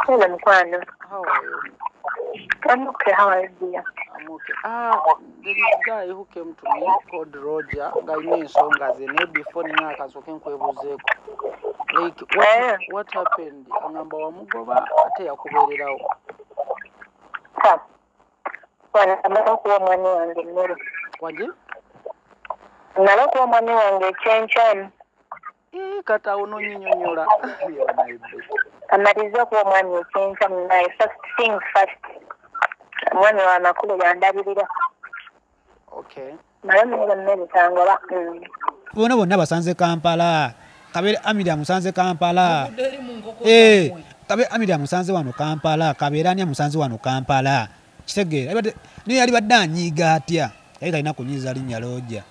Hello, mukwano. How are you? I'm okay. How are you, dear? I'm okay. There is a guy who came to me called Roger ng'alina ensonga ze, naye before nina akasooke nkwebuuzeeko. Like, what happened? Angamba wamugoba ate yakubeererawo. Ha. Bwana, namala okuwa omwami wange emmere. Wanje? Namala okuwa omwami wange ekyenkyamu. Kati awo n'onnyinyonnyola. Amalize okuwa omwami ekyenkyamu, naye first things first. Omwami wa makulu yandabirira. Okay. Naye mmere mmere tangoba. Bona bonna basanze Kampala. Kabere Amiri amusanze Kampala. Kabere Amiri amusanze wano Kampala. Kabere ani amusanze wano Kampala. Kitegeera. Naye yali badde anyiiga atya? Yali talina kunyiiza linnya Roger.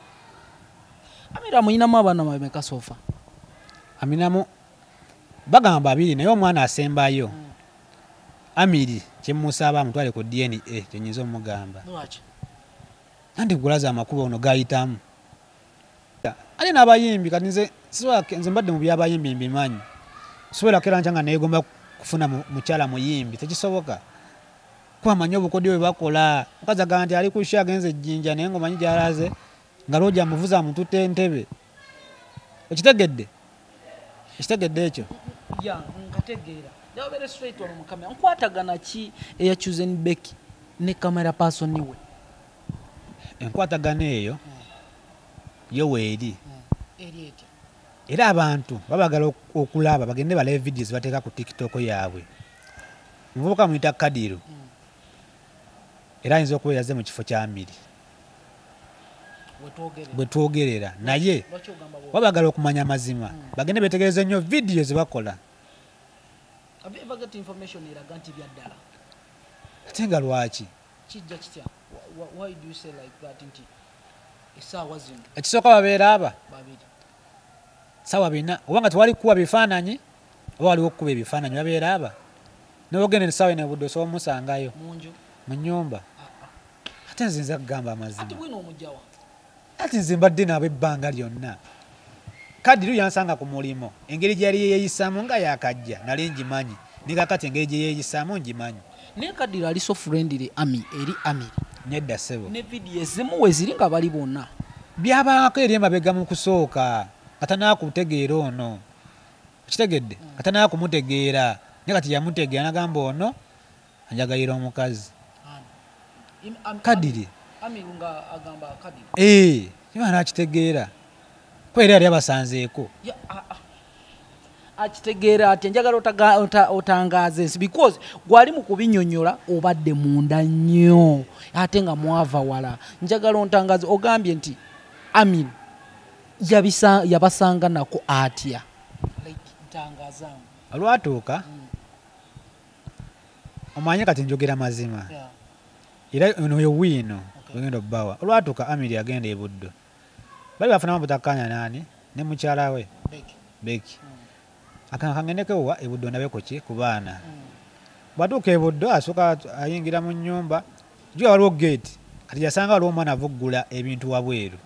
Amiri amuyinamu abaana bameka so far? Aminamu bagamba babiri, naye omwana asembayo. Amiri kyemusaba amutwale ku DNA kyenyinza omugamba. Lwaki? Anti gulaza amakubo ono gayitamu. Ate n'abayimbi kati nze nze mbadde mu by'abayimbi mbimanyi. Sobola kera nkyanga neegomba kufuna mukyala muyimbi, tekisoboka. Kuba manyi obukodyo bwe bakola. Mukazi agamba nti ali ku show agenze Jjinja, naye ng'omanyi gy'alaze nga Roger amuvuze amututte entebe. Okitegedde? Ekitegedde ekyo? Ya, nkategeera. Yabeere straight wano mu kamera. Nkwatagana ki eya Chosen Becky ne camera person we? Enkwatagana eyo yo weeri. Eri etya? Era abantu babagala okulaba bagende balabe videos bateeka ku TikTok yaabwe. Omuvubuka muyita Kadiru. Era ayinza okuba yazze mu kifo kya Amiri. Bwe twogerera naye babagala okumanya amazima bagende beetegereze nnyo vidiyo ze bakola. Have you ever got information eraga nti bya ddala? Ate nga lwaki? Kijja kitya? Why do you say like that nti essaawa zino? Ekisooka babeera aba? Babiri. Ssaawa bina, oba nga tewali kukuba bifaananyi oba waliwo okukuba ebifaananyi babeera aba. N'ogenda essaawa eno ebudde osobola omusangayo. Mu nju? Mu nnyumba. Ate nze nza kugamba amazima. Ati bwino omujja wa? Ati nze mbadde nabo ebbanga lyonna. Kadiru yansanga ku mulimu, engeri gye yali yeeyisaamu nga yakajja nali ngimanyi, ne kaakati engeri gye yeeyisaamu ngimanyi. Naye Kadiru ali so friendly Ami, eri Amiri. Nedda ssebo. Ne vidiyo ezimu we ziri nga bali bonna. Byabaako eri emabega mu kusooka, nga tannaba ono. Okitegedde? Nga tannaba kumutegeera, naye kati yamutegeera n'agamba ono anjagalira omukazi. Kadiri. Amiru nga agamba Kadiri. Kiba n'akitegeera. Ko era yali abasanzeeko. Akitegeera ati njagala otangaaze ensi because gwali mu kubinnyonnyola obadde munda nnyo ate nga mwava wala. Njagala ontangaaze, ogambye nti Amiri yabasanga nako atya? Like ntangazaamu. Olwatuuka omanye kati njogera mazima. Era ono ye wiino ogenda obbawa. Olwatuuka Amiri agenda e Buddo. Bali bafunamu obutakkaanya naani ne mukyala we Becky. Akanga kangendeko wa e Buddo ndabeko ki ku baana. Bw'atuuka e Buddo asooka ayingira mu nnyumba, jjukira waliwo gate. Kati yasanga waliwo omwana ava oggula ebintu wabweru.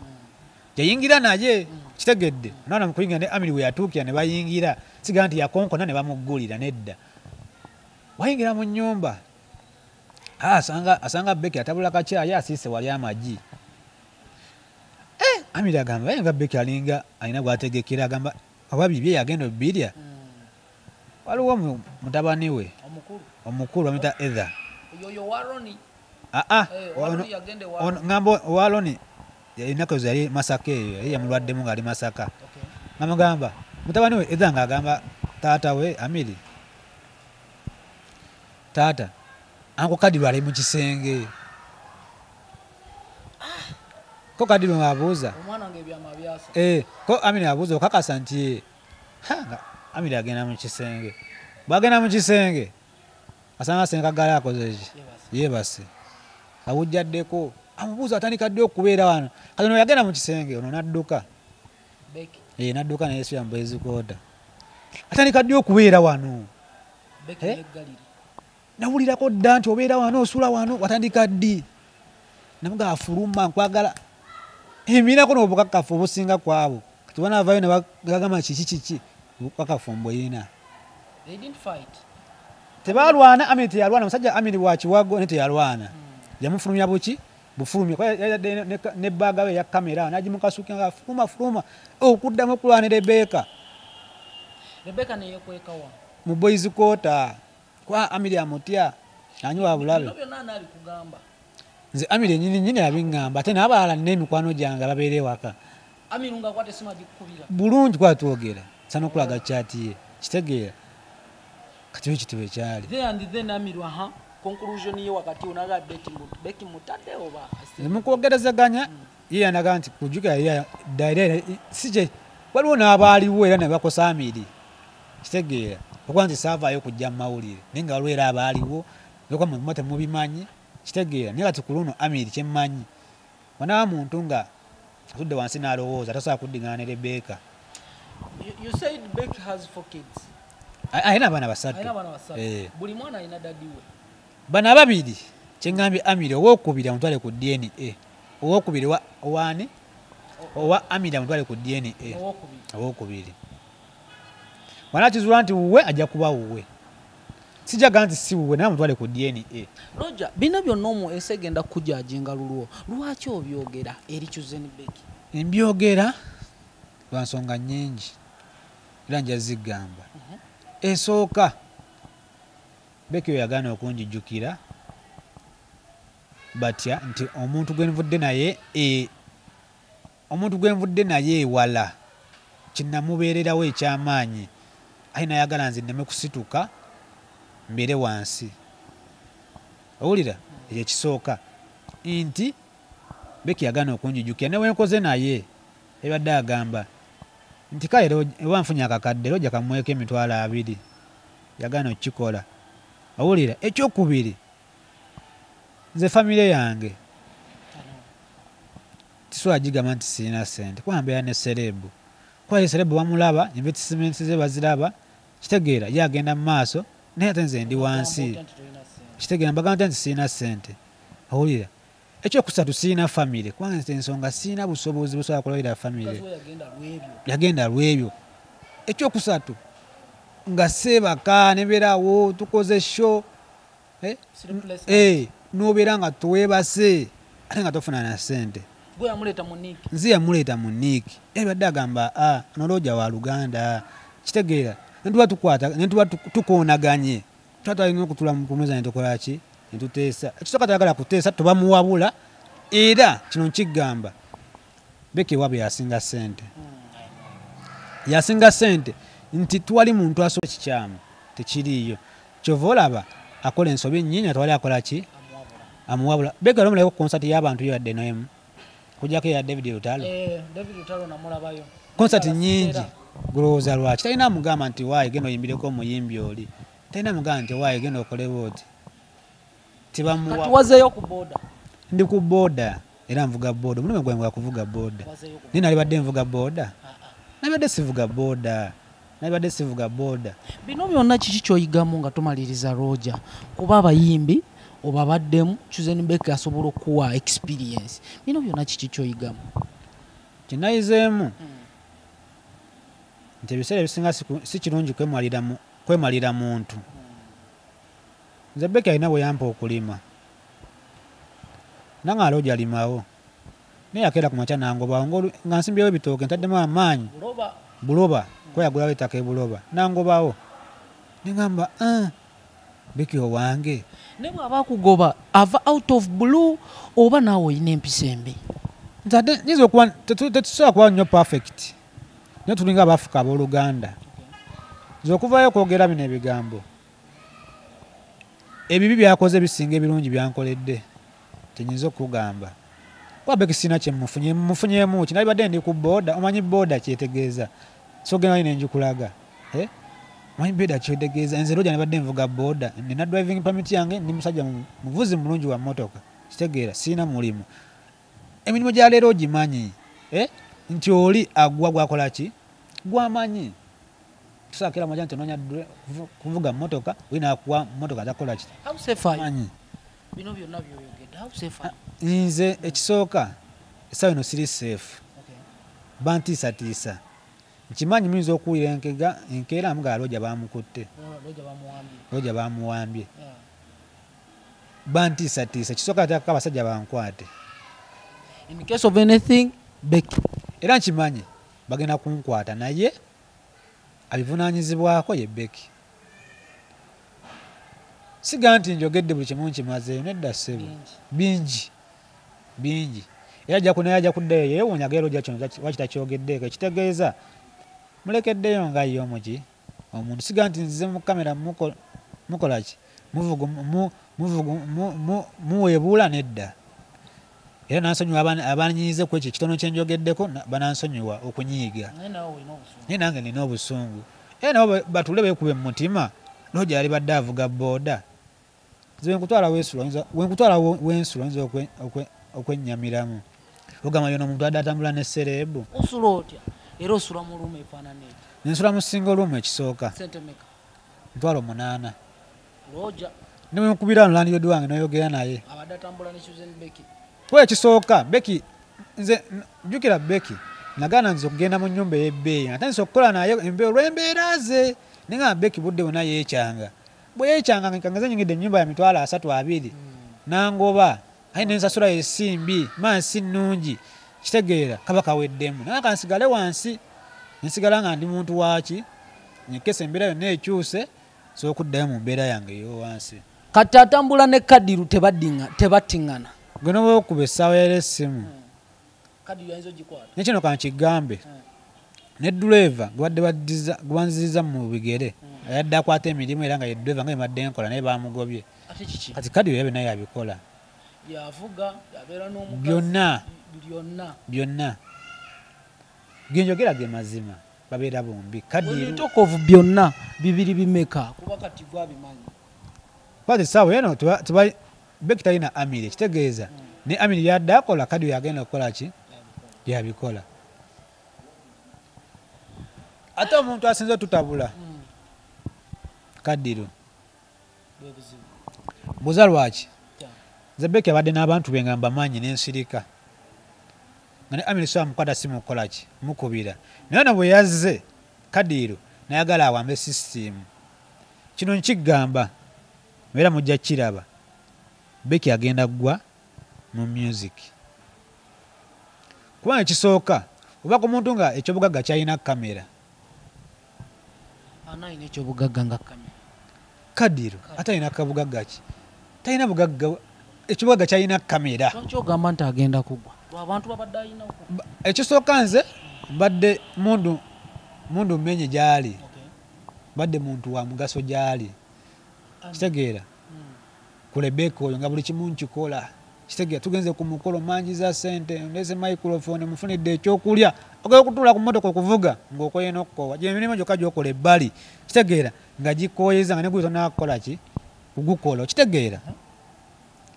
Yayingira naye, kitegedde. Omwana mu kuyingira ne Amiri we yatuukira ne bayingira. Sigamba nti yakonkona ne bamuggulira nedda. Wayingira mu nnyumba. Asanga Becky atabula kacaayi asiise wali amagi. Amiri agamba nga Becky alinga alina gw'ategekera, agamba oba bibye yagenda obbirya. Waliwo mutabani we omukulu bamuyita Ether. Yoyo wa Roni. Ngamba owa Roni ennaku ezo yali Masaka eyo, yali yamulwaddemu ng'ali Masaka. Namugamba mutabani we Ether ng'agamba taata we Amiri, taata anko Kadiru ali mu kisenge. Ko Kadiru ng'abuuza. Omwana ng'ebyama byasa. Ko Amiri abuuza okakasa nti nga Amiri agenda mu kisenge. Bw'agenda mu kisenge asanga Ssenkagala akoze ki? Yeebase. Awujjaddeko. Amubuuza atandika ddi okubeera wano. Kati ono yagenda mu kisenge ono n'adduka. N'adduka ne yeesibira mu bwezikoota. Atandika ddi okubeera wano? Nawulirako dda nti obeera wano osula wano watandika ddi? Namugamba afuluma nkwagala. Emirako n'obukakafu obusinga ku abo. Kati banaavaayo ne bagamba kiki kiki, obukakafu mbuyina. They didn't fight. Tebalwana, Amiri teyalwana, musajja Amiri wa kiwago ne teyalwana. Yamufulumya buki? Bufulumya. Kwa yadde ne bag we ya kamera n'agimukasuka nga fuluma fuluma okuddamu okulwana Rebecca. Rebecca ne yekwekawa mu boys quarter. Kwa Amiri amutya anywa bulabe. Bino byonna nabikugamba. Nze Amiri nyini nyini abiŋŋamba ate n'abalala n'emikwano gyange ababeera ewaka. Amiri ng'akwata essimu agikukubira. Bulungi kwa twogera. Sana okulaga chat ye. Kitegeera. Kati ekyo kitebe kyali. There and then Amiri aha conclusion ye wakati onaga Becky mutadde oba. Mukwogerezaganya ye yanaga nti kujjukira ye ddaire si kye waliwo n'abaaliwo era ne bakosa Amiri. Kitegeera. Okuba nti saavaayo kujja mu mawulire naye nga waliwo era abaaliwo okuba mwe temubimanyi. Kitegeera. Naye kati ku luno Amiri kye mmanyi wanaaba muntu nga atudde wansi n'alowooza tasobola kuddingana ne Rebecca. You said Becky has 4 kids. Alina abaana basatu. Alina abaana basatu. Buli mwana alina daddy we. Bano ababiri kye ŋŋambye Amiri owookubiri amutwale ku DNA. Owookubiri owaani? Owa Amiri amutwale ku DNA. Owookubiri. Wanakizuula nti wuwe ajja kuba wuwe. Sijjaga nti si wuwe naye amutwale ku DNA. Roger, bino byonna omwo ensi egenda kukujajinga lulwo. Lwaki obyogera eri Chosen Becky? Mbyogera lwa nsonga nnyingi era nja zigamba. Esooka Becky oyo yagaana okunjijjukira batya nti omuntu gwe nvudde naye omuntu gwe nvudde naye ewala kinnamubeererawo ekyamaanyi aye nayagala nze nneme kusituka mbeere wansi. Owulira ekyo ekisooka nti Becky yagaana okunjijjukira ne wenkoze naye ebadde agamba nti kale oba nfunye akakadde era ojja kamuweeko 20,000 yagaana okukikola. Owulira ekyokubiri nze famire yange tisobola gigamba nti sirina ssente kuba mbeera ne serebu kuba ye serebu bamulaba investments ze baziraba kitegeera ye agenda mu maaso naye ate nze ndi wansi kitegeera mbagamba nti sirina ssente. Owulira ekyokusatu sirina famire kubanga nze ensonga sirina busobozi busobola kulabirira famire yagenda lwebyo. Ekyokusatu nga seebaka ne mbeerawo tukoze show n'obeera nga tuweebase ate nga tofuna na ssente. Gwe yamuleeta mu Nick. Nze yamuleeta mu Nick. Ebadde agamba ono wa Luganda kitegeera ne tuba tukwata ne tuba tukoonaganye tuba twalina okutula mu kumeza ne tukola ki ne tuteesa. Ekisooka tayagala kuteesa tubamuwabula era kino nkigamba Becky waabwe yasinga ssente. Yasinga ssente nti tuwali muntu asobola kikyamu tekiriiyo kyova olaba akola ensobi nnyingi atwali akola ki amuwabula. Becky olomulabeko ku konsati y'abantu yadde n'emu kujjako eya David Lutalo. David Lutalo namulabayo konsati nnyingi gulowooza lwaki talina amugamba nti waayi genda oyimbireko omuyimbi oli talina amugamba nti waayi genda okole bw'oti tibamuwa. Kati wazeeyo ku boda? Ndi ku boda era nvuga boda omulimu gwange gwa kuvuga boda naye nalibadde nvuga boda nalibadde sivuga boda nalibadde sivuga boda. Bino byonna kiki ky'oyigamu nga tomaliriza Roger? Kuba abayimbi obabaddemu Chosen Becky asobola okuwa experience. Bino byonna kiki ky'oyigamu? Kye nayizeemu nti ebiseera ebisinga si kirungi kwemalira muntu. Nze Becky alina bwe yampa okulima nange Roger alimawo naye yakeera ku makya nangobawo nga nsimbyewo ebitooke ntaddemu amaanyi buloba kweyagulawo ettaka ebuloba nangobawo ne ŋŋamba Becky owange. Ne bw'aba akugoba ava out of blue oba naawe olina empisa embi? Nti ate nyinza okuba tetusobola kuba nnyo perfect naye tulinga abafuka abooluganda. Nze okuvaayo okwogera bino ebigambo ebibi byakoze bisinga ebirungi byankoledde kyenyinza okugamba. Kuba Becky sirina kye mmufunyeemu ki nalibadde ndi ku boda omanyi boda kyetegeeza so genda ne njikulaga omanyi boda kyetegeeza nze Roger nabadde nvuga boda nina driving permit yange ndi musajja muvuzi mulungi wa mmotoka kitegeera sirina mulimu emirimu gya leero ogimanyi nti oli agwa gwakola ki gwamanyi tusaakira maja nti onoonya kuvuga mmotoka olina akuwa mmotoka takola ki. How safe are you? Bino byonna by'oyogedde how safe are you? Nze ekisooka essaawa eno siri safe. Bantiisatiisa Nkimanyi muyinza okuwulira enkeera nga Roger bamukutte, Roger bamuwambye. Bantiisatiisa kisooka ate abasajja bankwate. In case of anything, Becky. Era nkimanyi bagenda kunkwata naye abivunaanyizibwako ye Becky. Siga nti njogedde buli kimu nkimazeeyo, nedda ssebo. Bingi bingi. Era ajja kuddayo yeewuunya agere Roger kino lwaki takyogeddeeko, ekitegeeza mulekeddeyo nga ye omuki omuntu. Siga nti nzize mu kamera mukola ki, muweebuula, nedda. Era nansonyiwa abanyiize ku ekyo ekitono kye njogeddeko, banansonyiwa okunyiiga. Naye nange nina obusungu. Era nabo batuule beekube mu mutima. Roger yali badde avuga booda. Nze wenkutwala wensula oyinza okwennyamiramu. Ogamba yono omuntu adde atambula ne sereebu. Osula otya? Era osula mu room efaanana etya? Nsula mu single room ekisooka. Ssente mmeka? 800,000. Roger. Ne bwe nkubira wano landlord wange n'oyogera naye. Abadde atambula ne Susan Becky. Kuba ekisooka Becky, nze jjukira Becky nagaana nze okugenda mu nnyumba ey'ebbeeyi, natandise okukola naye olw'embeera ze. Naye nga Becky budde bwonna yeekyanga. Bwe yeekyanga nga nze nnyingidde ennyumba ya 320,000 n'angoba, aye ne nsasula ensimbi, maa si nnungi, kitegeera kaba kaweddemu. Naye kansigale wansi, nsigala nga ndi muntu waaki, nyekesa embeera yonna ekyuse, nsobola okuddayo mu mbeera yange ey'owansi. Kati atambula ne Kadiru tebattiŋŋana. Gwe n'oba okuba essaawa era essimu. Kadiru ayinza ogikwata. Ne kino kankigambe. Ne ddereeva gwe banzizza mu bigere, ayadde akwata emirimu era nga ye ddereeva nga bwe mbadde nkola naye baamugobye. Ate kiki? Kati Kadiru era byonna yabikola. Yavuga, yabeera n'omukazi. Byonna. Byonna. Byonna. Ge njogera ge mazima, babeera bombi. Kadiru. Talk of byonna, bibiri bimeka? Kuba kati gwabimanyi. Kati essaawa eno Becky talina Amiri, ekitegeeza ne Amiri yadde akola, Kadiru yagenda okukola ki? Yabikola. Ate omuntu asinze otutabula Kadiru. Mbuuza lwaki? Nze Becky abadde n'abantu be nga mbamanyi n'ensirika. Nga ne Amiri so amukwata simu kukola ki? Mukubira. Naye ono bwe yazze Kadiru n'ayagala awambe sisitiimu. Kino nkigamba era mujja kiraba. Becky agenda ggwa mu music. Kubanga ekisooka oba ku muntu nga ekyobugagga kyalina kamera. Ani alina ekyobugagga nga kamera? Kadiru ate alina kabugagga ki? Talina bugagga, ekyobugagga kyalina kamera. Lwaki ogamba nti agenda kugwa? Abantu babadde alina okugwa. Ekisooka nze mbadde mundu mmenye gy'ali. Mbadde muntu wa mugaso gy'ali. Kitegeera. Ku Rebecca oyo nga buli kimu nkikola. Kitegeera tugenze ku mukolo manjiza ssente, ndeese microphone, mufunidde ekyokulya. Ogenda okutuula ku mmotoka okuvuga ng'okoye n'okukowa. Gye emirimu gyokka gy'okola ebbali. Kitegeera nga gikooyeza nga ne gwe tonnakukola ki? Kugukola. Okitegeera.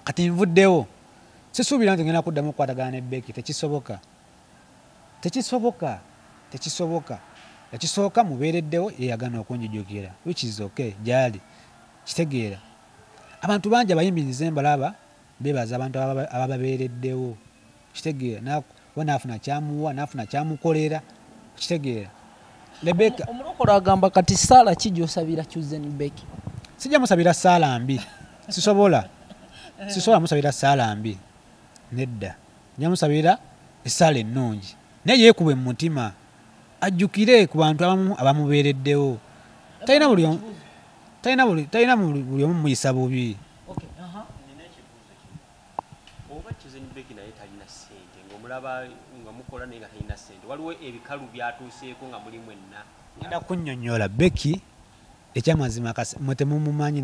Kati nvuddewo. Sisuubira nti ngenda kuddamu okukwatagana ne Becky, tekisoboka. Tekisoboka. Tekisoboka. Ekisooka mubeereddewo ye yagaana okunjijukira, which is okay gy'ali. Kitegeera. Abantu bangi abayimbi nze mbalaba beebaza abantu abababeereddewo. Kitegeera. Oba n'afuna kyamuwa, n'afuna kyamukolera. Kitegeera. Rebecca Omulokole agamba kati ssaala ki gy'osabira Chosen Becky? Sijja musabira ssaala mbi. Sisobola. Sisobola musabira ssaala mbi. Nedda. Nja musabira essaala ennungi. Naye yeekube mu mutima. Ajjukire ku bantu abamu abamubeereddewo. Talina buli omu muyisa bubi. Nina ekibuuzo kino. Oba Chosen Becky naye talina ssente, ng'omulaba nga mukola naye nga talina ssente. Waliwo ebikalu by'atuuseeko nga muli mwenna. Ngenda kunnyonnyola Becky ekyamazima mwe temumumanyi.